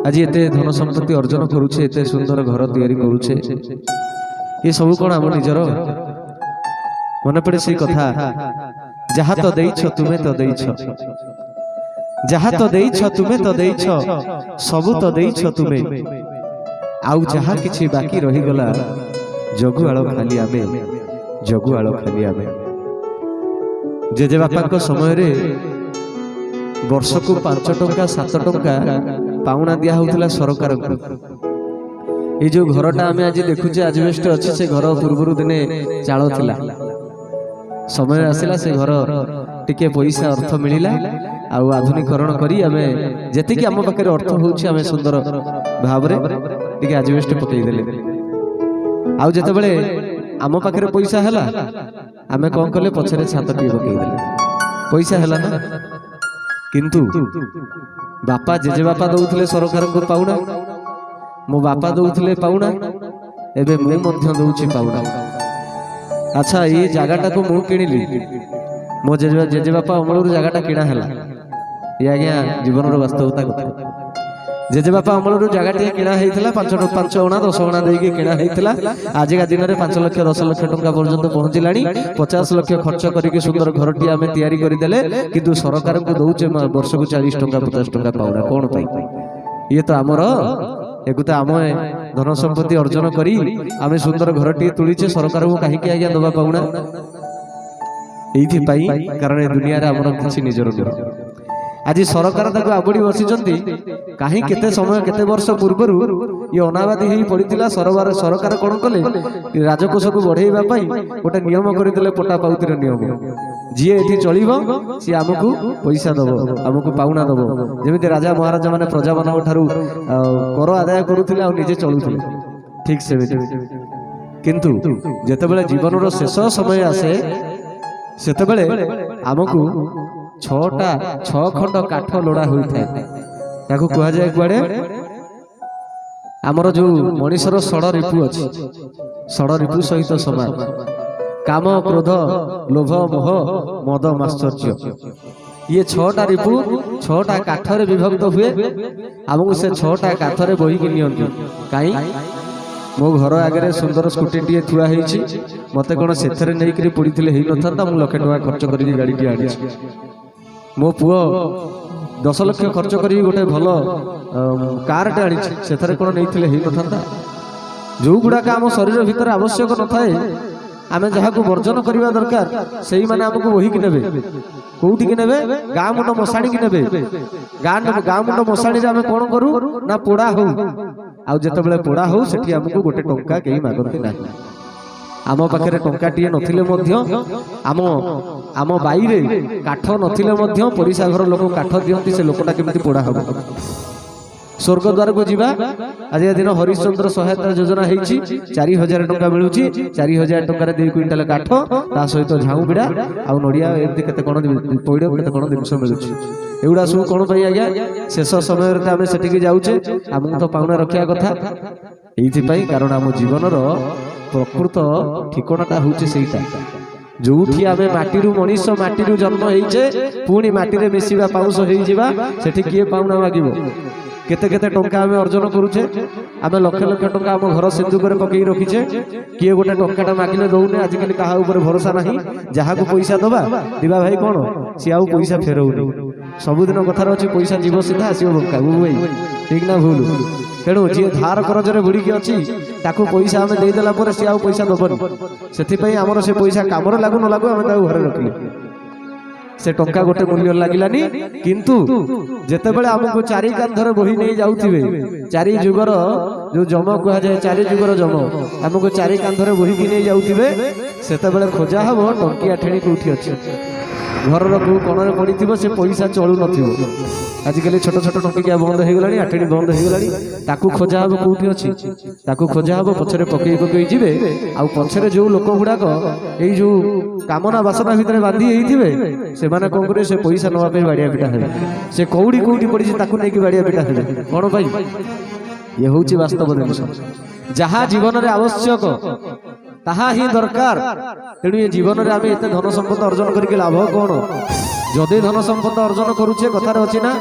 ଆଜି ଏତେ ଧନ ସମ୍ପତ୍ତି ଅର୍ଜନ କରୁଛେ, ଏତେ ସୁନ୍ଦର ଘର ତିଆରି କରୁଛେ, ଏ ସବୁ କ'ଣ ଆମ ନିଜର? ମନେ ପଡେ ସେଇ କଥା, ଯାହା ତ ଦେଇଛ ତୁମେ ତ ଦେଇଛ, ଯାହା ତ ଦେଇଛ ତୁମେ ତ ଦେଇଛ, ସବୁ ତ ଦେଇଛ ତୁମେ, ଆଉ ଯାହା କିଛି ବାକି ରହିଗଲା, ଜଗୁଆଳ ଖାଲି ଆମେ, ଜଗୁଆଳ ଖାଲି ଆମେ। ଜେଜେବାପାଙ୍କ ସମୟରେ ବର୍ଷକୁ 5 ଟଙ୍କା, 7 ଟଙ୍କା ପାଉଣା ଦିଆ ହଉଥିଲା ସରକାରଙ୍କୁ। ଏଇ ଯୋଉ ଘରଟା ଆମେ ଆଜି ଦେଖୁଛେ, ଆଜବେଷ୍ଟ ଅଛି, ସେ ଘର ପୂର୍ବରୁ ଦିନେ ଚାଳ ଥିଲା। ସମୟ ଆସିଲା, ସେ ଘର ଟିକେ ପଇସା ଅର୍ଥ ମିଳିଲା ଆଉ ଆଧୁନିକରଣ କରି ଆମେ ଯେତିକି ଆମ ପାଖରେ ଅର୍ଥ ହଉଛି, ଆମେ ସୁନ୍ଦର ଭାବରେ ଟିକେ ଆଜବେଷ୍ଟ ପକେଇଦେଲେ। ଆଉ ଯେତେବେଳେ ଆମ ପାଖରେ ପଇସା ହେଲା, ଆମେ କଣ କଲେ? ପଛରେ ଛାତ ଟିକେ ପକେଇଦେଲେ। ପଇସା ହେଲା ନା। କିନ୍ତୁ ବାପା, ଜେଜେବାପା ଦଉଥିଲେ ସରକାରଙ୍କୁ ପାଉଣା, ମୋ ବାପା ଦଉଥିଲେ ପାଉଣା, ଏବେ ମୁଁ ମଧ୍ୟ ଦଉଛି ପାଉଣା। ଆଚ୍ଛା, ଏଇ ଜାଗାଟାକୁ ମୁଁ କିଣିଲି। ମୋ ଜେଜେବାପା ଅମଳରୁ ଜାଗାଟା କିଣା ହେଲା। ଇଏ ଆଜ୍ଞା ଜୀବନର ବାସ୍ତବତା କଥା। ଜେଜେବାପା ଅମଳରୁ ଜାଗାଟିଏ କିଣା ହେଇଥିଲା, 5 ଅଣା 10 ଅଣା ଦେଇକି କିଣା ହେଇଥିଲା। ଆଜିକା ଦିନରେ 5 ଲକ୍ଷ, 10 ଲକ୍ଷ ଟଙ୍କା ପର୍ଯ୍ୟନ୍ତ ପହଞ୍ଚିଲାଣି। 50 ଲକ୍ଷ ଖର୍ଚ୍ଚ କରିକି ସୁନ୍ଦର ଘରଟିଏ ଆମେ ତିଆରି କରିଦେଲେ, କିନ୍ତୁ ସରକାରଙ୍କୁ ଦଉଛେ ବର୍ଷକୁ 40 ଟଙ୍କା, 50 ଟଙ୍କା ପାଉଣା। କ'ଣ ପାଇଁ? ଇଏ ତ ଆମର, ଏକୁ ତ ଆମେ ଧନ ସମ୍ପତ୍ତି ଅର୍ଜନ କରି ଆମେ ସୁନ୍ଦର ଘରଟିଏ ତୁଳିଛେ, ସରକାରଙ୍କୁ କାହିଁକି ଆଜ୍ଞା ଦବା ପାଉଣା? ଏଇଥିପାଇଁ, କାରଣ ଏ ଦୁନିଆରେ ଆମର କିଛି ନିଜର ନୁହେଁ। ଆଜି ସରକାର ତାକୁ ଆବୁଡ଼ି ବସିଛନ୍ତି। କାହିଁ କେତେ ସମୟ, କେତେ ବର୍ଷ ପୂର୍ବରୁ ଇଏ ଅନାବାଦୀ ହେଇ ପଡ଼ିଥିଲା। ସରକାର କ'ଣ କଲେ? ରାଜକୋଷକୁ ବଢ଼େଇବା ପାଇଁ ଗୋଟେ ନିୟମ କରିଦେଲେ, ପଟା ପାଉତିର ନିୟମ। ଯିଏ ଏଠି ଚଳିବ, ସିଏ ଆମକୁ ପଇସା ଦବ, ଆମକୁ ପାଉଣା ଦବ। ଯେମିତି ରାଜା ମହାରାଜା ମାନେ ପ୍ରଜାମାନଙ୍କ ଠାରୁ କର ଆଦାୟ କରୁଥିଲେ ଆଉ ନିଜେ ଚଳୁଥିଲେ, ଠିକ ସେମିତି। କିନ୍ତୁ ଯେତେବେଳେ ଜୀବନର ଶେଷ ସମୟ ଆସେ, ସେତେବେଳେ ଆମକୁ ଛଅଟା ଛଅ ଖଣ୍ଡ କାଠ ଲୋଡ଼ା ହୋଇଥାଏ। ତାକୁ କୁହାଯାଏ କୁଆଡ଼େ? ଆମର ଯୋଉ ମଣିଷର ଷଡ଼ ରିପୁ ଅଛି, ଷଡ଼ ରିପୁ ସହିତ ସମାନ। କାମ, କ୍ରୋଧ, ଲୋଭ, ମୋହ, ମଦ, ମାତ୍ସର୍ଯ୍ୟ, ଇଏ ଛଅଟା ରିପୁ ଛଅଟା କାଠରେ ବିଭକ୍ତ ହୁଏ। ଆମକୁ ସେ ଛଅଟା କାଠରେ ବୋହିକି ନିଅନ୍ତି। କାହିଁ ମୋ ଘର ଆଗରେ ସୁନ୍ଦର ସ୍କୁଟିଟିଏ ଥୁଆ ହେଇଛି, ମୋତେ କ'ଣ ସେଥିରେ ନେଇକରି ପୋଡ଼ିଥିଲେ ହେଇନଥାନ୍ତା? ମୁଁ ଲକ୍ଷେ ଟଙ୍କା ଖର୍ଚ୍ଚ କରିକି ଗାଡ଼ିଟିଏ ଆଣିଛି। ମୋ ପୁଅ 10 ଲକ୍ଷ ଖର୍ଚ୍ଚ କରିକି ଗୋଟେ ଭଲ କାରଟେ ଆଣିଛି, ସେଥିରେ କ'ଣ ନେଇଥିଲେ ହେଇନଥାନ୍ତା? ଯୋଉଗୁଡ଼ାକ ଆମ ଶରୀର ଭିତରେ ଆବଶ୍ୟକ ନଥାଏ, ଆମେ ଯାହାକୁ ବର୍ଜନ କରିବା ଦରକାର, ସେଇମାନେ ଆମକୁ ବୋହିକି ନେବେ। କୋଉଠିକି ନେବେ? ଗାଁ ମୁଣ୍ଡ ମଶାଣିକି ନେବେ। ଗାଁ ମୁଣ୍ଡ ମଶାଣିରେ ଆମେ କ'ଣ କରୁ ନା ପୋଡ଼ା ହଉ। ଆଉ ଯେତେବେଳେ ପୋଡ଼ା ହଉ, ସେଠି ଆମକୁ ଗୋଟେ ଟଙ୍କା କେହି ମାଗନ୍ତି ନାହିଁ। ଆମ ପାଖରେ ଟଙ୍କାଟିଏ ନଥିଲେ ମଧ୍ୟ, ଆମ ବାଇରେ କାଠ ନଥିଲେ ମଧ୍ୟ, ପଡ଼ିଶା ଘର ଲୋକ କାଠ ଦିଅନ୍ତି, ସେ ଲୋକଟା କେମିତି ପୋଡ଼ା ହବ। ସ୍ୱର୍ଗ ଦ୍ୱାରକୁ ଯିବା। ଆଜିକା ଦିନ ହରିଶ୍ଚନ୍ଦ୍ର ସହାୟତା ଯୋଜନା ହେଇଛି, 4000 ଟଙ୍କା ମିଳୁଛି। 4000 ଟଙ୍କାରେ 2 କୁଇଣ୍ଟାଲ କାଠ, ତା ସହିତ ଝାଉଁ ବିଡ଼ା ଆଉ ନଡ଼ିଆ, ଏମିତି କେତେ କ'ଣ ପଇଡ଼, କେତେ କ'ଣ ଜିନିଷ ମିଳୁଛି। ଏଗୁଡ଼ା ସବୁ କ'ଣ ପାଇଁ ଆଜ୍ଞା? ଶେଷ ସମୟରେ ତ ଆମେ ସେଠିକି ଯାଉଛେ, ଆମକୁ ତ ପାଉଣା ରଖିବା କଥା। ଏଇଥିପାଇଁ, କାରଣ ଆମ ଜୀବନର ପ୍ରକୃତ ଠିକଣାଟା ହଉଛି ସେଇଟା, ଯୋଉଠି ଆମେ ମାଟିରୁ ମଣିଷ, ମାଟିରୁ ଜନ୍ମ ହେଇଛେ, ପୁଣି ମାଟିରେ ମିଶିବା, ପାଉଁଶ ହେଇଯିବା। ସେଠି କିଏ ପାଉଣା ମାଗିବ? କେତେ କେତେ ଟଙ୍କା ଆମେ ଅର୍ଜନ କରୁଛେ, ଆମେ ଲକ୍ଷ ଲକ୍ଷ ଟଙ୍କା ଆମ ଘର ସିନ୍ଧୁକରେ ପକେଇ ରଖିଛେ, କିଏ ଗୋଟେ ଟଙ୍କାଟା ମାଗିଲେ ଦଉନେ। ଆଜିକାଲି କାହା ଉପରେ ଭରସା ନାହିଁ। ଯାହାକୁ ପଇସା ଦବା, ଦିବା ଭାଇ କ'ଣ, ସିଏ ଆଉ ପଇସା ଫେରଉନି। ସବୁଦିନ କଥାରେ ଅଛି, ପଇସା ଯିବ ସିଧା, ଆସିବ ବଙ୍କା। ବୁବୁ ଭାଇ, ଠିକ ନା ଭୁଲ? ତେଣୁ ଯିଏ ଧାର କରଜରେ ବୁଡ଼ିକି ଅଛି, ତାକୁ ପଇସା ଆମେ ଦେଇଦେଲା ପରେ ସିଏ ଆଉ ପଇସା ଦବନି। ସେଥିପାଇଁ ଆମର ସେ ପଇସା କାମରେ ଲାଗୁ ନ ଲାଗୁ, ଆମେ ତାକୁ ଘରେ ରଖିଲେ ସେ ଟଙ୍କା ଗୋଟେ ମୂଲ୍ୟ ଲାଗିଲାନି। କିନ୍ତୁ ଯେତେବେଳେ ଆମକୁ ଚାରି କାନ୍ଧରେ ବୋହି ନେଇ ଯାଉଥିବେ, ଚାରି ଯୁଗର ଯୋଉ ଯମ କୁହାଯାଏ, ଚାରି ଯୁଗର ଯମ ଆମକୁ ଚାରି କାନ୍ଧରେ ବୋହିକି ନେଇ ଯାଉଥିବେ, ସେତେବେଳେ ଖୋଜା ହବ ଟଙ୍କିଆ ଠେଣି କୋଉଠି ଅଛି। ଘରର କୋଉ କଣରେ ପଡ଼ିଥିବ, ସେ ପଇସା ଚଳୁ ନଥିବ। ଆଜିକାଲି ଛୋଟ ଛୋଟ ଟଙ୍କିକିଆ ବନ୍ଦ ହେଇଗଲାଣି, ଆଠେଣି ବନ୍ଦ ହେଇଗଲାଣି। ତାକୁ ଖୋଜା ହବ କୋଉଠି ଅଛି, ତାକୁ ଖୋଜା ହବ। ପଛରେ ପକେଇ ପକେଇ ଯିବେ। ଆଉ ପଛରେ ଯୋଉ ଲୋକ ଗୁଡାକ ଏଇ ଯୋଉ କାମନା ବାସନା ଭିତରେ ବାନ୍ଧି ହେଇଥିବେ, ସେମାନେ କଣ କରିବେ? ସେ ପଇସା ନେବା ପାଇଁ ବାଡ଼ିଆ ପିଟା ହେବେ। ସେ କଉଡ଼ି କୋଉଠି ପଡ଼ିଛି, ତାକୁ ନେଇକି ବାଡ଼ିଆ ପିଟା ହେବେ। କଣ ପାଇଁ? ଇଏ ହଉଛି ବାସ୍ତବ ଜିନିଷ। ଯାହା ଜୀବନରେ ଆବଶ୍ୟକ, ତାହା ହିଁ ଦରକାର। ତେଣୁ ଏ ଜୀବନରେ ଆମେ ଏତେ ଧନ ସମ୍ପଦ ଅର୍ଜନ କରିକି ଲାଭ କଣ, ଯଦି ଧନ ସମ୍ପଦ ଅର୍ଜନ କରୁଛେ? କଥାରେ ଅଛି ନା,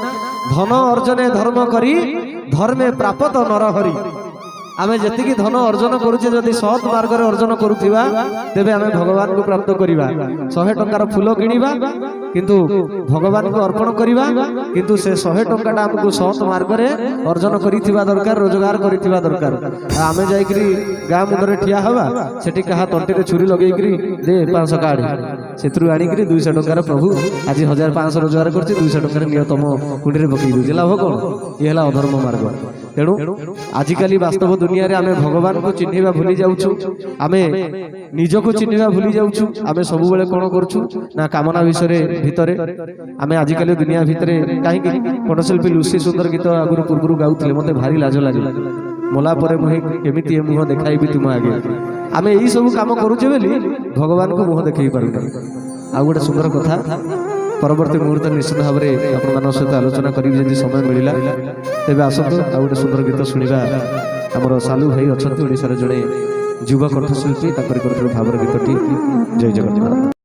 ଧନ ଅର୍ଜନେ ଧର୍ମ କରି ଧର୍ମେ ପ୍ରାପତ ନରହରି। ଆମେ ଯେତିକି ଧନ ଅର୍ଜନ କରୁଛେ, ଯଦି ସତ୍ ମାର୍ଗରେ ଅର୍ଜନ କରୁଥିବା, ତେବେ ଆମେ ଭଗବାନଙ୍କୁ ପ୍ରାପ୍ତ କରିବା। 100 ଟଙ୍କାର ଫୁଲ କିଣିବା, କିନ୍ତୁ ଭଗବାନଙ୍କୁ ଅର୍ପଣ କରିବା, କିନ୍ତୁ ସେ 100 ଟଙ୍କାଟା ଆମକୁ ସତ୍ ମାର୍ଗରେ ଅର୍ଜନ କରିଥିବା ଦରକାର, ରୋଜଗାର କରିଥିବା ଦରକାର। ଆଉ ଆମେ ଯାଇକିରି ଗାଁ ମୁଣ୍ଡରେ ଠିଆ ହେବା, ସେଠି କାହା ତଣ୍ଟିରେ ଛୁରୀ ଲଗେଇକିରି ଦେ 500 କାଢ଼େ, ସେଥିରୁ ଆଣିକିରି 200 ଟଙ୍କାର, ପ୍ରଭୁ ଆଜି 1500 ରୋଜଗାର କରୁଛି, 200 ଟଙ୍କାରେ ନିଅ, ତମ କୁଣ୍ଡିରେ ପକେଇ ଦଉଛି, ଲାଭ କ'ଣ? ଇଏ ହେଲା ଅଧର୍ମ ମାର୍ଗ। ତେଣୁ ଆଜିକାଲି ବାସ୍ତବ ଦୁନିଆରେ ଆମେ ଭଗବାନଙ୍କୁ ଚିହ୍ନିବା ଭୁଲି ଯାଉଛୁ, ଆମେ ନିଜକୁ ଚିହ୍ନିବା ଭୁଲି ଯାଉଛୁ। ଆମେ ସବୁବେଳେ କ'ଣ କରୁଛୁ ନା କାମନା ବିଷୟରେ ଭିତରେ ଆମେ ଆଜିକାଲି ଦୁନିଆ ଭିତରେ। କାହିଁକି କଣ୍ଠଶିଳ୍ପୀ ଲୁସି ସୁନ୍ଦର ଗୀତ ଆଗରୁ ପୂର୍ବରୁ ଗାଉଥିଲେ, ମୋତେ ଭାରି ଲାଜ ଲାଗେ, ମଲା ପରେ ମୁଁ କେମିତି ଏ ମୁହଁ ଦେଖାଇବି ତୁମ ଆଗେ। ଆମେ ଏଇ ସବୁ କାମ କରୁଛେ ବୋଲି ଭଗବାନଙ୍କୁ ମୁହଁ ଦେଖେଇ ପାରୁନା। ଆଉ ଗୋଟେ ସୁନ୍ଦର କଥା ପରବର୍ତ୍ତୀ ମୁହୂର୍ତ୍ତରେ ନିଶ୍ଚିତ ଭାବରେ ଆପଣମାନଙ୍କ ସହିତ ଆଲୋଚନା କରିବି, ଯଦି ସମୟ ମିଳିଲା। ତେବେ ଆସନ୍ତୁ, ଆଉ ଗୋଟେ ସୁନ୍ଦର ଗୀତ ଶୁଣିବା। ଆମର ସାଲୁ ଭାଇ ଅଛନ୍ତି, ଓଡ଼ିଶାର ଜଣେ ଯୁବ କଣ୍ଠଶିଳ୍ପୀ, ତାଙ୍କର କଣ୍ଠରୁ ଭାବର ଗୀତଟି। ଜୟ ଜଗନ୍ନାଥ।